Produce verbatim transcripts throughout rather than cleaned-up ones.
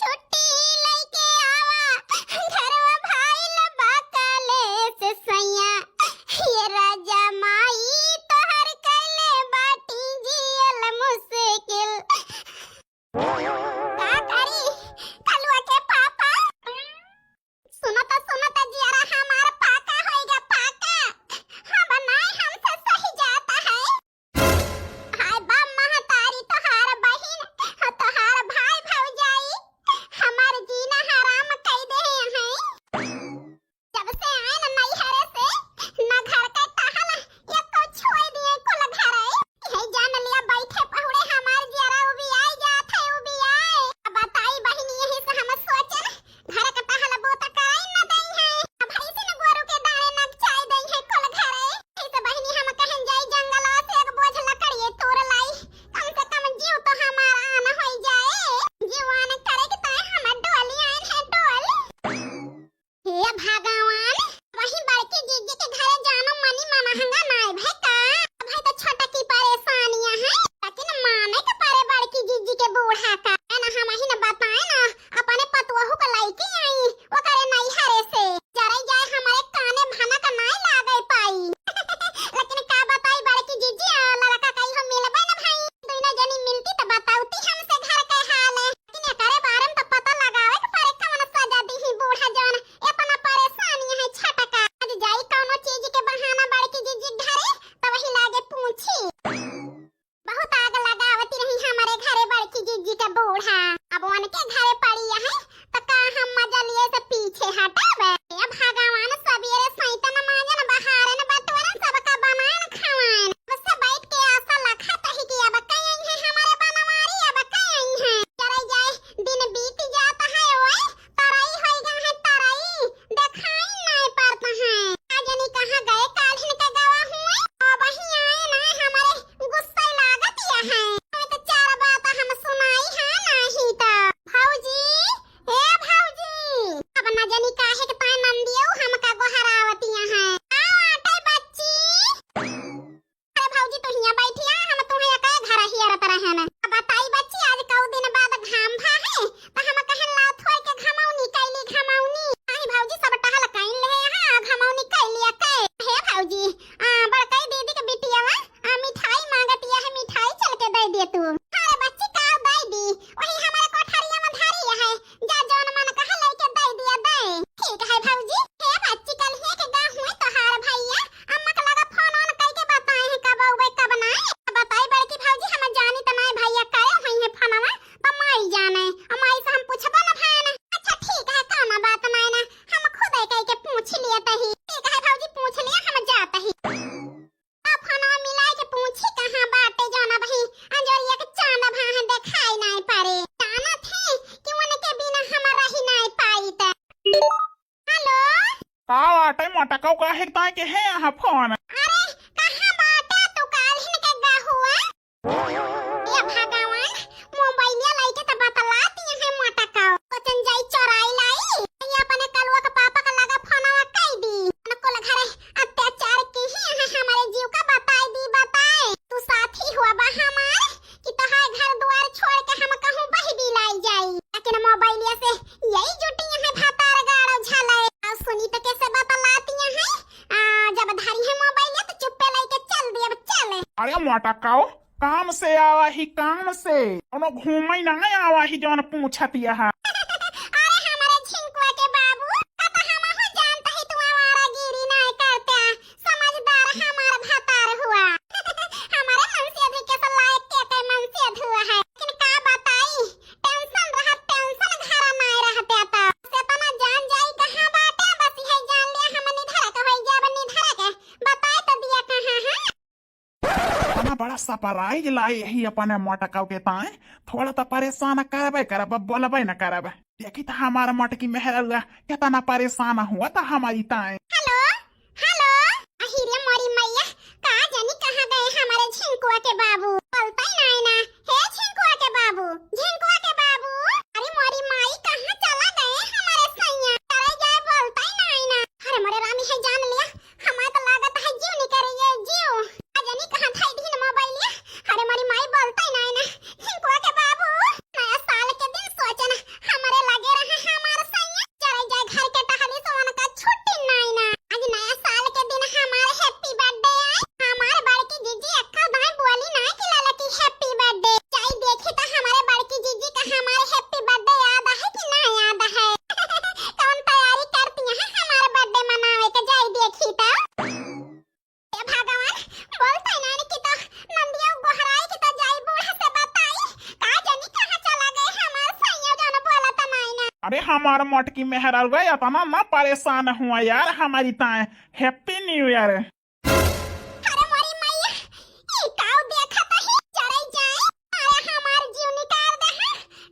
छुट्टी लइके आवा, घरवा भइल बा कलेस सैया। ये राजा माई तोहर कइले बाटी जियल मुश्किल। का करी, कलुआ के पापा? सुनत सुनत जियरा हमार पाका होइगा, पाका। अब नाय हमसे सही जाता है। हाय बा महतारी, तोहार बहिन, तोहार भाई भौजाई, हमार जीना हराम कइ देहे हैं। जब से आए न नैहरे से, न घर के टहल, एको छोड़ दिए कुल घरे। यही जान लिया बैठे पहुड़े हमार जियरा उबियाई जात है, उबियाई। अब बताई बहिन, यही से हम सोचन, घर के टहल बोत काई न दई है। अब भैंसिन गोरू के दाने न चाय दई है कुल घरे। यही से बहिनी हम कहन जाई जंगलवा से एक बोझ लकड़िए तोड़ लाई, कम से कम जीव तो हमार आन होई जाए। जीव आन करे के ताई हम डोली आइन है डोल। हे भगवान, वही बड़की जीजी के घरे जानो मनी मनहंगा नाय भे का? भाई तो छोटा की परेशानियां है, लेकिन माने के परे बड़की जीजी के बूढ़ा का। है ना, हम ही न बताए ना, अपने पतोहू को लइके आई, ओकरे नैहरे से। जरे जाए हमारे काने भनक नाय लागे पाई। लेकिन का बताई बड़की जीजी, आ, लड़का कहीं हम मिलबे न भाई। दुइनो जनी मिलती तो बतावती हमसे घर के हाल। लेकिन एकरे बारे में तो पता लगावे के पड़े, कौन सजा दीही बूढ़ा जौन इतना परेशान है छटका। आज जाई कौनो चीज के बहाना बड़की जीजी घरे, तो वही लागे पूछी। बहुत आग लगावती रही हमारे घरे बड़की जीजी के बूढ़ा। अब उनके घरे पड़ी है, तो का हम मजा लिए से पीछे हटब? ए भगवान, सबेरे सैतन मांजन, बहारन बटोरन, सबका बनाएन खवाएन। बस बैठ के आशा लखत ही कि अब कहीं है हमारे बनवारी, अब कहीं है। चले जाए, दिन बीत जाता है, ओए, तरई होई गए हैं, तरई, देखाई नाय पड़ता है। का जानी कहाँ गए काल्हिन के गवा हुए, अब ही आए ना, हमारे गुस्सा लागत या है। हमें तो चार बात हम सुनाई है नहीं तो। भौजी, ए भौजी, अब ना जानी काहे के ताई नंदियो हमका गोहरावतिया है। आओ आटे बच्ची। अरे भौजी, तू हियां बैठिया, हम तुम्हें एके घर हियरत रहे न। अब बताई बच्ची, आज कऊ दिन बाद घाम भा है, तो हम कहन लाओ थोड़ के घमौनी कैली, घमौनी। नाही भौजी, सब टहल कैल ले यहाँ, घमौनी कैली अके। हे भौजी, आ, बड़कई दीदी के बिटिया वा, आ, मिठाई मांगतिया है, मिठाई चल के दे दे तू। अरे बच्ची, का दे दी, वही हमारे कोठरिया में धरी है, जा जौन मन कहा लेके दे दिया दे। ठीक है भौजी। हे बच्ची, कल ही के गा हुए तोहार भैया, अम्मा के लगा फोन ओन कई के बताए हैं कब अउबे कब नाय। बताई बड़की भौजी, हम जानी त नाय भैया करे हुई है फोनवा, तो माई जाने। अ माई से हम पूछबो न भैन। अच्छा ठीक है, कौनो बात नाय ना, हम खुद कई के पूछ लिया तही। ठीक है भौजी, पूछ लिया, हम जात ही। अब फोनवा मिलाए के पूछी कहाँ बाटे जौन अबही अंजोरिया के चांद भाहे देखाई नाय पड़े। जानत है कि उनके बिना हम रही नाय पाई त। हेलो। का बाटे मोटकऊ, काहे ताई के है यहाँ फोन? अरे कहाँ बाटे तू काल्हिन के गहुआ? ए भगवान, मोबाइलिया लइके त बतलाती है मोटकऊ। सोचन जाई चोराई लाई। ये अपने कलुआ के पापा का लगा फोनवा कई दी। उनको लगा रे अत्याचार की ही यहाँ हमारे जीव का बताई दी, बताए। तू साथी हुआ बा हमार कि तोहार घर द्वार छोड़ के हम कहूँ बही बिलाई जाई। लेकिन मोबाइलिया से यही जुटी यहाँ भातार गाड़ो झले। और सुनी तो कैसे बतलाती है। आ, जब धरी है मोबाइलिया तो चुप्पे लेके चल दिया, अब चले। अरे मोटकऊ, काम से आवा ही, काम से। कोनो घूमे ना आवा ही जौन पूछत यहाँ। अरे हमारे झिंकुआ के बाबू, का तो हम हो जानता ही तू आवारागिरी ना करते, समझदार हमार भतार हुआ। हमारे मनसेधु के से लायक के के मनसेधु है, लेकिन का बताई, टेंशन रहा, टेंशन घरा नाय रहते तो। से तना जान जाई कहाँ बाटे, बस यही जान लिया हम निधरा के होई जाब, निधरा के बताए तो दिया कहाँ है। इतना बड़ा surprise लाई ही अपने मोटकऊ के ताए, थोड़ा तो परेशान करबे करब, बोलबे न करब। देखी तो हमारा मोटकी मेहररुआ कितना परेशान हुआ था हमारी ताए। हेलो, हेलो, अही रे मोरी मैया, का जानी कहाँ गए हमारे झिंकुआ के बाबू? बोलता ही नाय ना। हे झिंकुआ के बाबू, झिंकुआ के बाबू, अरे मोरी माई कहाँ चला गए हमारे सैया? चले गए, बोलता ही नाय ना। अरे मोरे रामी है जान लिया, हमारे तो लागत है जीव निकल रही है, जीव। का जानी कहाँ था दिन मोबाइलिया। अरे मोरी माई बोलता ही नाय ना। झिंकुआ के बाबू, नया साल के दिन सोचन अरे हमार मोटकी मेहररुआ, इतना ना परेशान हुआ यार, हमारी ताए Happy New Year। अरे मोरी मैया, ई काऊ देखत ही, चढ़ई जाए। अरे हमार जीव निकाल दे है,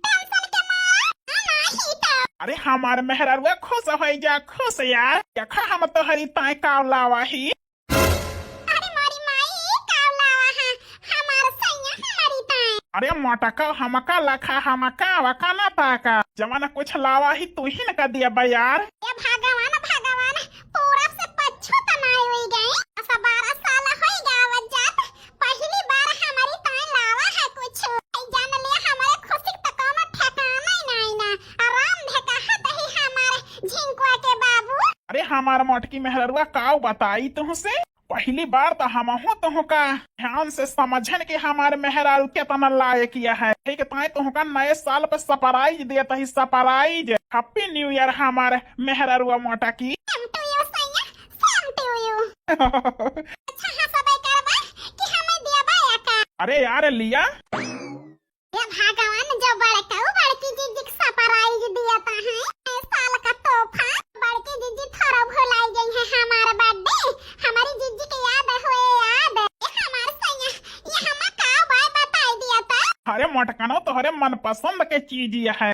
tension के मारा, आ नाही तो। अरे हमार मेहररुआ खुश होई जा, खुश यार। देखा हम तोहरी ताए काऊ लावा ही। अरे मोरी माई, ई काऊ लावा है, हमार सैया हमारी ताए। अरे मोटका हमका लखा, हमका वका ना ताका, जवन कुछ लावा ही तू ही न कर दिया बा यार। ए भगवान, भगवान, पूरब से पच्छू त नाय होई गई। दस बारह साल होई गए आवत जात, पहली बार हमारी ताई लावा है कुछ। ई जान लिया हमारे खुशी त कौनो ठिकाना ही नाई ना। आराम धे कहत ही हमार झिंकुआ के बाबू। अरे हमार मोटकी मेहररुआ काऊ बताई तुहसे, पहली बार त हमहू तुहका ध्यान से समझन के हमार मेहरारू केतना लायक यह है। ठीक ताई तुहका नए साल पर surprise देत ही, surprise। Happy New Year हमार मेहररुआ मोटकी। Same to you सैया, same to you। अच्छा, हाँ, सब करबा कि हमें दिया बा या का? अरे यार लिया। ए भगवान, जो बड़काऊ बड़की जीजी के surprise दिया ता है, ए साल का तोहफा। बड़की जीजी थोड़ा भुलाई गई है हमार birthday, हमारी जीजी के याद होए याद। ए हमार सैया, ये हमा का बाय बताई दिया ता? अरे मोटकनो, तोहरे मनपसंद के चीज ये है।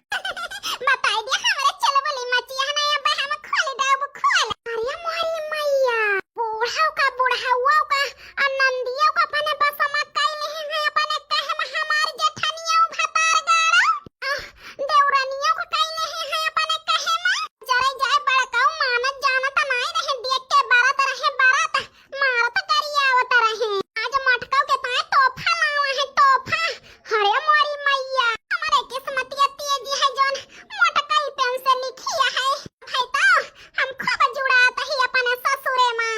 बताई दिया हमरे चलबुली मचिया है ना, अब हम खोल देब खोल। अरे मोरी मैया, बूढ़ा का बुढ़ाऊ का आ नंदियो का अपने बस में कई नहीं है, अपने कहे में हमार जेठनिया भतार गाड़ा। आह, देवरनियो का कई नहीं है, अपने कहे में। जरे जाए बड़काऊ मानत जानत नाई रहे, देख के बरत रहे बरत, मारत गरियावत रहे। आज मोटकाऊ के ताए तोहफा लावा है, तोहफा। अरे मोरी मैया, हमारे किस्मतिया तेजी है जौन मोटकाई पेन से लिखिया है। भाई तो हम खूब जुड़ात ही अपने ससुरे में।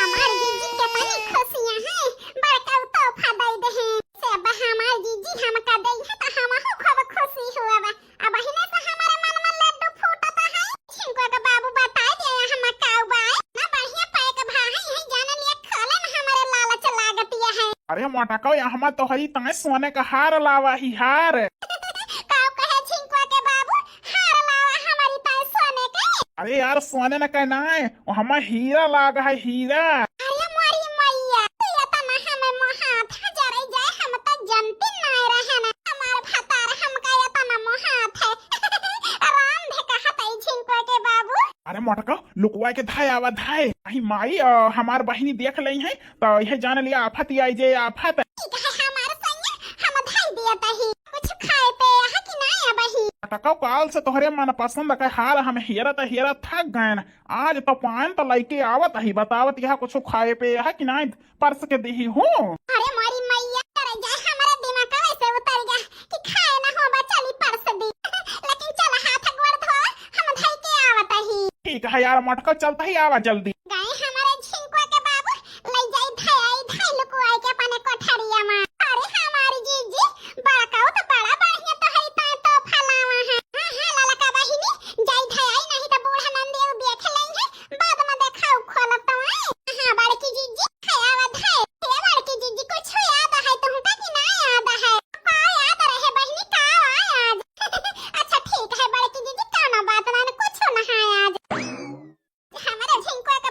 हमार जीजी के बड़ी खुशियाँ हैं, बड़का तोहफा दे दे हैं। से अब हमार जीजी हमका दे है तो हमहू खूब खुशी हुआ बा। अब अहिने से हमारे मन में लड्डू फूटता है। झिंकुआ के बाबू बताए दे हम काऊ बाय। ना बढ़िया पैक भा है, यही जाने लिए खोले में हमारे लालच लागतिया है। अरे मोटका, यहाँ तोहरी ताए सोने का हार लावा ही हार। काऊ कहे झिंकुआ के बाबू, हार लावा हमारी ताए सोने के। अरे यार, सोने न कहना है, वो हमार हीरा लाग है, हीरा। अरे मोरी मैया, तू इतना हमें मोहात है, जरे जाए हम तो जनती नाय रहे ना। हमार भतार हमका इतना मोहात है। आराम दे कहत है झिंकुआ के बाबू। अरे मोटका, लुकवा के धाय आवा धाय। अही माई, अ, हमार बहिनी देख लई है, तो यह जान लिया आफत ही आई जे आफत। ठीक है हमार सैया, हम धाय दिया तही। कुछ खाए पे है कि ना अबही? मोटका, काल से तोहरे मनपसंद के हार हम हेरत हेरत थक गएन। आज तो पान तो लइके आवत ही, बतावत यह कुछ खाए पे है कि ना, परस के देही हूँ। अरे मोरी मैया, करे जाए हमारे दिमाग से उतर गया कि खाए ना हो बा, चली परस दी। लेकिन चल हाथ गोड़ धो, हम धई के आवत ही। ठीक है यार मोटका, चलता ही आवा जल्दी। गए हमारे झिंकुआ के बाबू, ले जाई धई, धई लुकुआई के अपने कोठरिया में। अरे हमारी जीजी, बड़काऊ तो बड़ा बढ़िया तोहरी ताए तोहफा लावा है। हाँ, हाँ, ललका बहिनी, जाई धई, नहीं तो बूढ़ा नंदी देख लेंगे, बाद में देखाऊ खोलत तो है। हाँ, बड़की जीजी, खाया आवा धई। हे बड़की जीजी, कुछ याद है तुमका कि ना याद है? का याद रहे बहिनी, का आवा आज? अच्छा ठीक है बड़की जीजी, कौनो बात ना, कुछ ना है आज। हमारे झिंकुआ के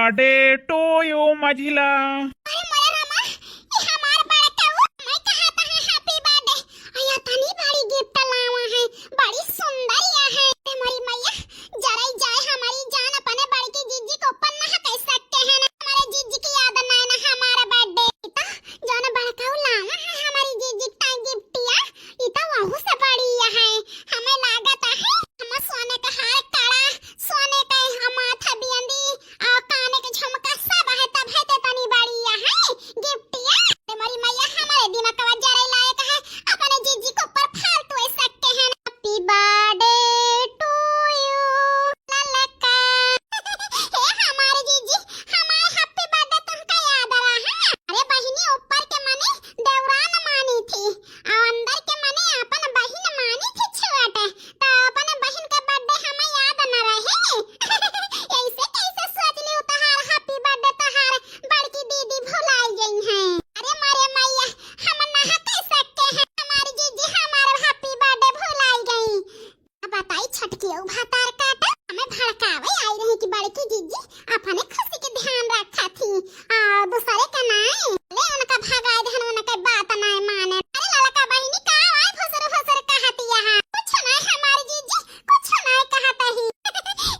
birthday to you, मझिला। अरे मोरे रामा, ई हमार बड़का वो, मैं कहा था happy birthday। अया तनी बड़ी gift लावा है, बड़ी सुंदर या है। अरे मोरी मैया, जरई जाए हमारी जान, अपने बड़की जीजी के ऊपर ना कह सकते हैं ना। हमारे जीजी की याद ना है ना हमारा birthday। तो जौन बड़का वो लावा है हमारी जीजी का gift या, ई तो वहू से बड़ी या है। हमें लागत है हम सोने का हार, कड़ा, सोने का हम माथा बिंदी, और काने के झुमका सब है, तब है ते तनी बड़ी या है gift या। ते मोरी मैया, हमारे दिमागवा जरे लायक है, अपने जीजी के ऊपर फालतू ऐ सकते हैं। Happy birthday to you, ललका। हे हमारे जीजी, हमारे happy birthday तुमका याद रहा है? अरे बहिनी, ऊपर के मने देवरान मानी थी, और अंदर के मने अपन बहिन मानी थी छुआटे। तो अपन बहिन का birthday हमें याद न रहे। ऐसे कैसे सोच लियो तोहार happy birthday तोहार बड़की दीदी भुलाई गई हैं? अरे मोरे मैया, हम ना कह सकते हैं, हमारी जीजी हमारा happy birthday भुलाई गई। अब बताई छोटकी, ऊ भतार काटा हमें भड़कावे आई रही कि बड़की जीजी अपने खुशी के ध्यान रखा थी, आ दूसरे का नाई। ले उनका भगाए देहन, उनके बात नाई माने। अरे ललका बहिनी, का आय फुसुर फुसुर कहती यहाँ? कुछ नाई हमारी जीजी, कुछ नाई कहत ही।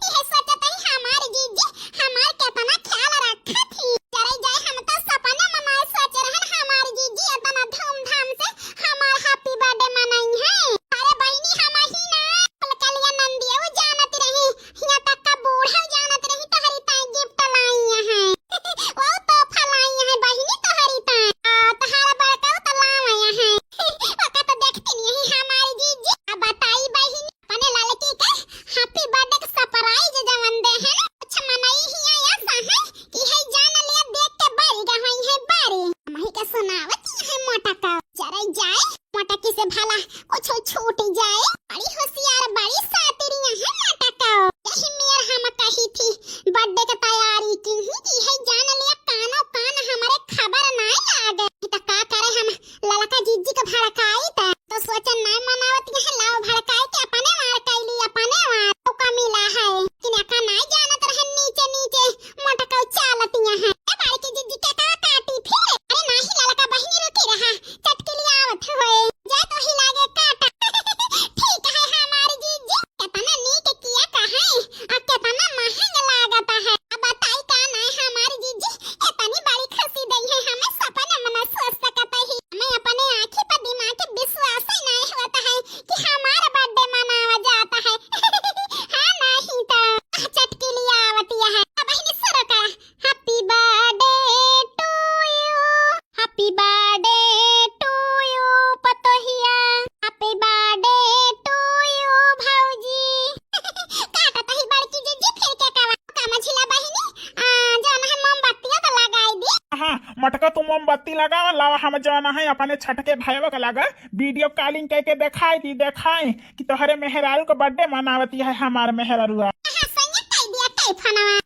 यह सोचत ही हमारी जीजी हमार केतना ख्याल रखत ही। जरे जाए, हम तो सपने में नाई सोच रहन हमारी जीजी इतना धूमधाम से हमार happy birthday मनाई है। अरे बहिनी, हम ही ना, कलकलिया नंदिया वो जानत रही, हियाँ तक का बूढ़ा जानत रही तोहरी ताई gift लाई है। वो तोहफा लाई है बहिनी तोहरी ताई। आ, तोहार बड़का वो तो लावा है। ओका तो देखती नहीं हमारी जीजी। अब बताई बहिनी, अपने ललकी के happy birthday के surprise जवन दे है ना, कुछ मनई हिया ऐसा है कि है जान लिया देख के बारी गई है बारी। हमही के सुनावत है मोटका। जरे जाए, मोटकी से भला कुछ छूट जाए। बड़ी होशियार, बड़ी सातिरिया है मोटका। यही मेर हम कही थी, birthday के तैयारी की ही कि है जान लिया कानो कान हमारे खबर नाई लागे। तो का करे हम ललका जीजी के भड़काई त, तो सोचन नाई मनावत यह लाओ भड़काई के अपने वार कैली, अपने वार तो का मिला है। लेकिन एका नाई जानत रहन नीचे नीचे मोटका चालतिया है। ए बड़की जीजी के का काटी फिर? अरे नाही ललका बहिनी रुकी रहा, चटकिली आवत होए। जा तो ही लागे काटा। ठीक है हमारी जीजी, कितना नीक किया का है, आ कितना महंग लागत है। अब बताई का नाई हमारी जीजी, इतनी बड़ी खुशी दई है हमें, सपने में ना सोच सकत ही। हमें अपने आँखी पर दिमाग के विश्वास ही नाई होत है कि हमारा birthday मनावा जात है। हाँ नाही तो चटकिली आवतिया है। अब बहिनी सुरु करा। Happy birthday to you, happy birthday to you पतोहिया, happy birthday to you भौजी। काटा तही बड़की जीजी फिर के कवा का मझिला बहिनी, आ, जौन है मोमबत्तिया तो लगाई दी। हाँ, मोटका तू मोमबत्ती लगावा, लावा हम जौन है अपने छटके भाईवा का लगा video calling करके देखाई दी, देखाई कि तोहरे मेहरारू का birthday मनावती है हमार मेहरारुआ। हाँ, सैया कह दिया कई फोनवा।